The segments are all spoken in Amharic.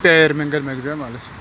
የአየር መንገድ መግቢያ ማለት ነው።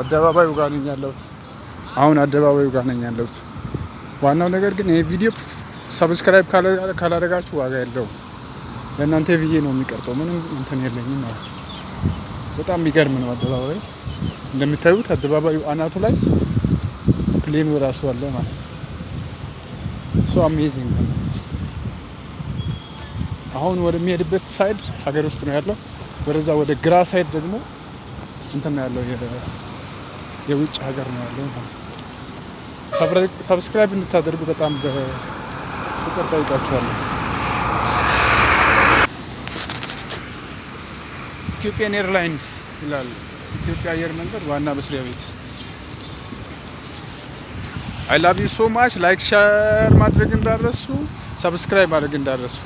አደባባዩ ጋር ነኝ ያለሁት። አሁን አደባባዩ ጋር ነኝ ያለሁት። ዋናው ነገር ግን ይሄ ቪዲዮ subscribe ካላደረጋችሁ ዋጋ የለውም። ለእናንተ ብዬ ነው የሚቀርጸው። ምንም እንትን የለኝም ማለት ነው። በጣም የሚገርም ነው አደባባዩ። እንደምታዩት አደባባዩ አናቱ ላይ plane ኑ ራሱ አለ ማለት ነው። So amazing ነው። አሁን ወደሚሄድበት side ሀገር ውስጥ ነው ያለው። ወደዛ ወደ ግራ side ደግሞ እንትን ነው ያለው፣ የውጭ ሀገር ነው ያለው ማለት ነው። Subscribe እንድታደርጉ በጣም በፍቅር ጠይቃችኋለሁ። Ethiopian Airlines ይላል። ኢትዮጵያ አየር መንገድ ዋና መስሪያ ቤት። I love you so much። Like፣ share ማድረግ እንዳትረሱ፣ subscribe ማድረግ እንዳትረሱ።